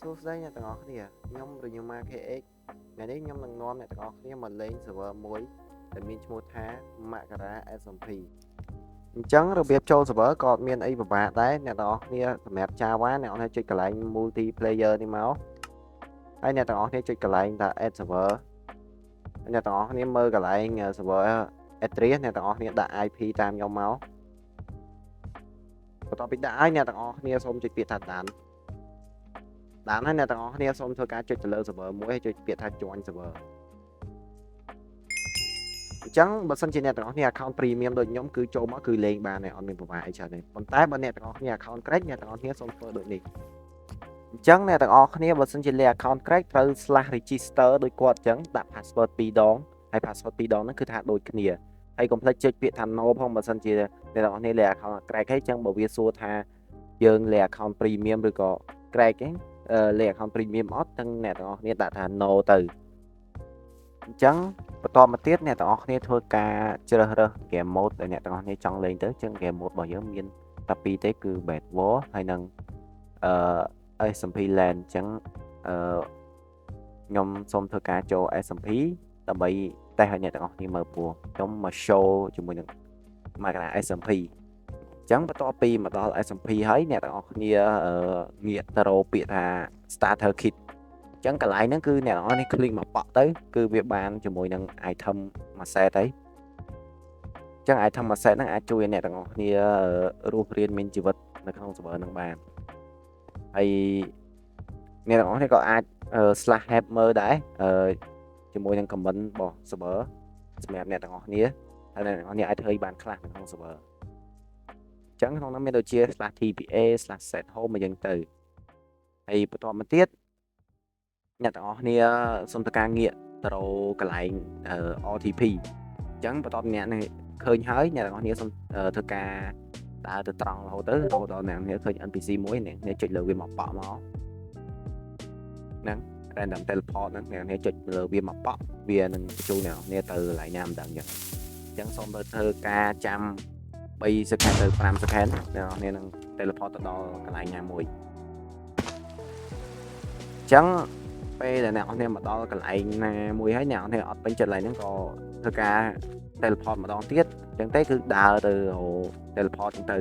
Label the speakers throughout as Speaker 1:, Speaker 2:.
Speaker 1: សួស្តីអ្នកទាំងអស់គ្នាខ្ញុំរញម៉ា KX ថ្ងៃនេះខ្ញុំនឹងនាំអ្នកទាំងអស់គ្នាមកលេង server មួយដែលមានឈ្មោះថា Makara SMP អញ្ចឹងរបៀបចូល server ក៏អត់មានអីពិបាកដែរអ្នកទាំងអស់គ្នាសម្រាប់ Java អ្នកទាំងអស់គ្នាចុចកន្លែង multiplayer នេះមកហើយអ្នកទាំងអស់គ្នាចុចកន្លែងថា add server ហើយអ្នកទាំងអស់គ្នាមើលកន្លែង server address អ្នកទាំងអស់គ្នាដាក់ IP តាមខ្ញុំមកបន្ទាប់ពីដាក់ហើយអ្នកទាំងអស់គ្នាសូមចុចពាក្យថា done តាមហើយអ្នកទាំងអស់គ្នាសូមធ្វើការចុចទៅលើ server មួយហើយចុចពាក្យថា join server អញ្ចឹងបើសិនជាអ្នកទាំងអស់គ្នា account premium ដូចខ្ញុំគឺចូលមកគឺលេងបានហើយអត់មានពិបាកអីច្រើនទេប៉ុន្តែបើអ្នកទាំងអស់គ្នា account crack អ្នកទាំងអស់គ្នាសូមធ្វើដូចនេះអញ្ចឹងអ្នកទាំងអស់គ្នាបើសិនជាលេង account crack ត្រូវ slash register ដូចគាត់អញ្ចឹងដាក់ password 2ដងហើយ password 2ដងហ្នឹងគឺថាដូចគ្នាហើយកុំភ្លេចចុចពាក្យថា no ផងបើសិនជាអ្នកទាំងអស់គ្នាលេង account crack ហើយអញ្ចឹងបើវាសួរថាយើងលេង account premium ឬក៏ crack ហ្នឹងលេខ account premium អត់ទាំងអ្នកទាំងអស់គ្នាដាក់ថា no ទៅអញ្ចឹងបន្តមកទៀតអ្នកទាំងអស់គ្នាធ្វើការជ្រើសរើស game mode ដែលអ្នកទាំងអស់គ្នាចង់លេងទៅអញ្ចឹង game mode របស់យើងមានតែពីរទេគឺ Bed War ហើយនិងSMP Land អញ្ចឹងអឺខ្ញុំសូមធ្វើការចូល SMP ដើម្បីតេស្តឲ្យអ្នកទាំងអស់គ្នាមើលព្រោះខ្ញុំមក show ជាមួយនឹង Makara SMP អញ្ចឹងបន្ទាប់ពីមកដល់ SMP ហើយអ្នកទាំងអស់គ្នាងាកទៅរកពាក្យថា starter kit អញ្ចឹងកន្លែងហ្នឹងគឺអ្នកទាំងអស់នេះ click មកប៉ក់ទៅគឺវាបានជាមួយនឹង item មួយ set ហើយអញ្ចឹង item មួយ set ហ្នឹងអាចជួយឲ្យអ្នកទាំងអស់គ្នារស់រានមានជីវិតនៅក្នុង server ហ្នឹងបានហើយអ្នកទាំងអស់គ្នាក៏អាច slash help មើលដែរជាមួយនឹង comment របស់ server សម្រាប់អ្នកទាំងអស់គ្នាហើយអ្នកទាំងអស់គ្នាអាចធ្វើបានខ្លះនៅក្នុង server អញ្ចឹងក្នុងនោះមានដូចជា /tpa /set home អញ្ចឹងទៅហើយបន្តមកទៀតអ្នកទាំងអស់គ្នាសូមធ្វើការងាកទៅរកកន្លែង RTP អញ្ចឹងបន្ទាប់អ្នកនេះឃើញហើយអ្នកទាំងអស់គ្នាសូមធ្វើការដើរទៅត្រង់រហូតទៅរហូតដល់អ្នកគ្នាឃើញ NPC មួយអ្នកគ្នាចុចលើវាមកប៉ក់មកហ្នឹង random teleport ហ្នឹងអ្នកគ្នាចុចលើវាមកប៉ក់វានឹងបញ្ជូនអ្នកគ្នាទៅកន្លែងណាមិនដឹងអញ្ចឹងអញ្ចឹងសូមទៅធ្វើការចាំ3 second ទៅ5 second អ្នកគ្នានឹង teleport ទៅដល់កន្លែងណាមួយអញ្ចឹងពេលដែលអ្នកនរគ្នាមកដល់កន្លែងណាមួយហើយអ្នកនរគ្នាអត់ពេញចិត្តកន្លែងហ្នឹងក៏ធ្វើការ teleport ម្ដងទៀតអញ្ចឹងទេគឺដើរទៅរក teleport អញ្ចឹងទៅ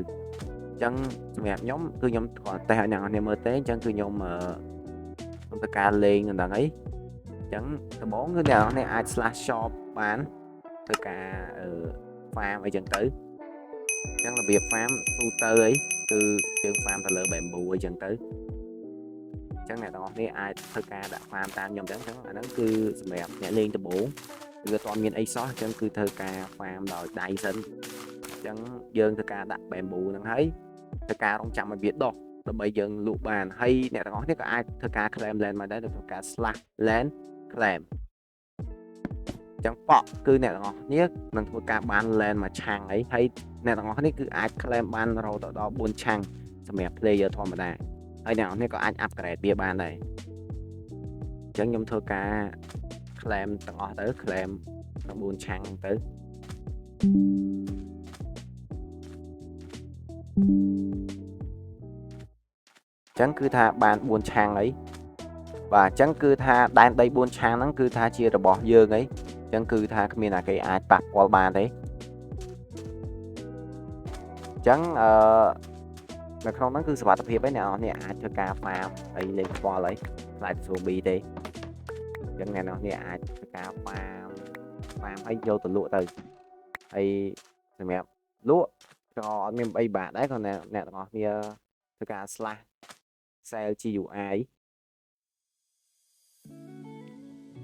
Speaker 1: អញ្ចឹងសម្រាប់ខ្ញុំគឺខ្ញុំគ្រាន់តែតេស្តឲ្យអ្នកនរគ្នាមើលទេអញ្ចឹងគឺខ្ញុំអឺខ្ញុំធ្វើការលេងមិនដឹងអីអញ្ចឹងដំបូងគឺអ្នកនរគ្នាអាច slash shop បានធ្វើការអឺ farm អីចឹងទៅអញ្ចឹងរបៀប farm ទូទៅអីគឺយើង farm ទៅលើ bamboo អីចឹងទៅអញ្ចឹងអ្នកទាំងអស់គ្នាអាចធ្វើការដាក់ farm តាមខ្ញុំអញ្ចឹងអញ្ចឹងអាហ្នឹងគឺសម្រាប់អ្នកលេងដំបូងវាអត់មានអីសោះអញ្ចឹងគឺធ្វើការ farm ដោយដៃសិនអញ្ចឹងយើងធ្វើការដាក់ bamboo ហ្នឹងហើយធ្វើការរងចាំឲ្យវាដុះដើម្បីយើងលក់បានហើយអ្នកទាំងអស់គ្នាក៏អាចធ្វើការ claim land មកដែរទៅធ្វើការ slash land claim ចឹងប៉ក់គឺអ្នកទាំងអស់គ្នានឹងធ្វើការបាន land មួយ chunk អីហើយអ្នកទាំងអស់គ្នាគឺអាច claim បានរហូតដល់4 chunk សម្រាប់ player ធម្មតាហើយអ្នកទាំងអស់គ្នាក៏អាច upgrade វាបានដែរអញ្ចឹងខ្ញុំធ្វើការ claim ទាំងអស់ទៅ claim ទាំង4 chunk ទៅអញ្ចឹងគឺថាបាន4 chunk អីបាទអញ្ចឹងគឺថាដែនដី4 chunk ហ្នឹងគឺថាជារបស់យើងអីអញ្ចឹងគឺថាគ្មានអាគេអាចប៉ះពាល់បានទេអញ្ចឹងអឺនៅក្នុងហ្នឹងគឺសុវត្ថិភាពឯអ្នកនរគ្នាអាចធ្វើការ farm អីលេងខ្វល់អីខ្លាច zombie ទេអញ្ចឹងអ្នកនរគ្នាអាចធ្វើការ farm farm ហើយយកទៅលក់ទៅហើយសម្រាប់លក់ក៏អត់មានអីបាក់ដែរគ្រាន់តែអ្នកទាំងអស់គ្នាធ្វើការ slash sell GUI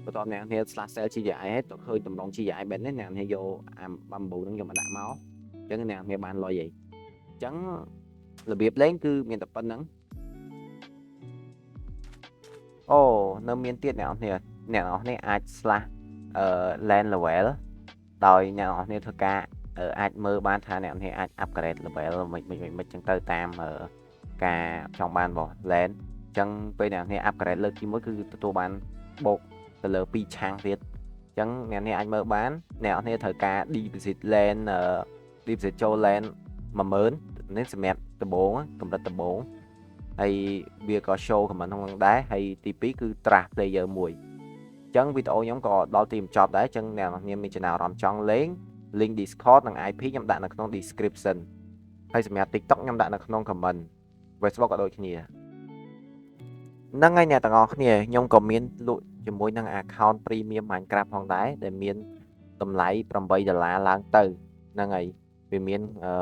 Speaker 1: បន្ទាប់អ្នកគ្នា slash sell GUI ហើយទៅឃើញតម្រង GUI បែបនេះអ្នកគ្នាយកអា bamboo ហ្នឹងយកមកដាក់មកអញ្ចឹងអ្នកគ្នាបានលុយអីអញ្ចឹងរបៀបលេងគឺមានតែប៉ុណ្្នឹងអូនៅមានទៀតអ្នកនរគ្នាអ្នកនរគ្នាអាច slash អឺ land level ដោយអ្នកនរគ្នាធ្វើការអាចមើលបានថាអ្នកនរគ្នាអាច upgrade level មិនមិនមិនចឹងទៅតាមការចង់បានរបស់ land អញ្ចឹងពេលអ្នកនរគ្នា upgrade លើកទី1គឺទទួលបានបូកទៅលើ2 chunk ទៀតអញ្ចឹងអ្នកនេះអាចមើលបានអ្នកនរត្រូវការ deposit land deposit ចូល land 10000នេះសម្រាប់ដំបូងកម្រិតដំបូង ហើយវាក៏ show comment ក្នុងហ្នឹងដែរហើយទី2គឺ trust player មួយអញ្ចឹងវីដេអូខ្ញុំក៏ដល់ទីបញ្ចប់ដែរអញ្ចឹងអ្នកនរគ្នាមានចំណាប់អារម្មណ៍ចង់លេង link Discord និង IP ខ្ញុំដាក់នៅក្នុង description ហើយសម្រាប់ TikTok ខ្ញុំដាក់នៅក្នុង comment Facebook ក៏ដូចគ្នាហ្នឹងហើយអ្នកទាំងអស់គ្នាខ្ញុំក៏មានលក់ជាមួយនឹង account premium Minecraft ផងដែរដែលមានតម្លៃ8ដុល្លារឡើងទៅហ្នឹងហើយវាមានអឺ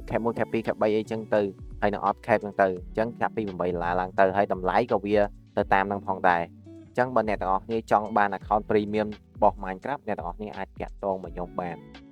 Speaker 1: cap 1 cap 2 cap 3អីចឹងទៅហើយនឹងអត់ cap ហ្នឹងទៅអញ្ចឹងចាប់ពី8ដុល្លារឡើងទៅហើយតម្លៃក៏វាទៅតាមនឹងផងដែរអញ្ចឹងបើអ្នកទាំងអស់គ្នាចង់បាន account premium របស់ Minecraft អ្នកទាំងអស់គ្នាអាចតាក់ទងមកខ្ញុំបាន។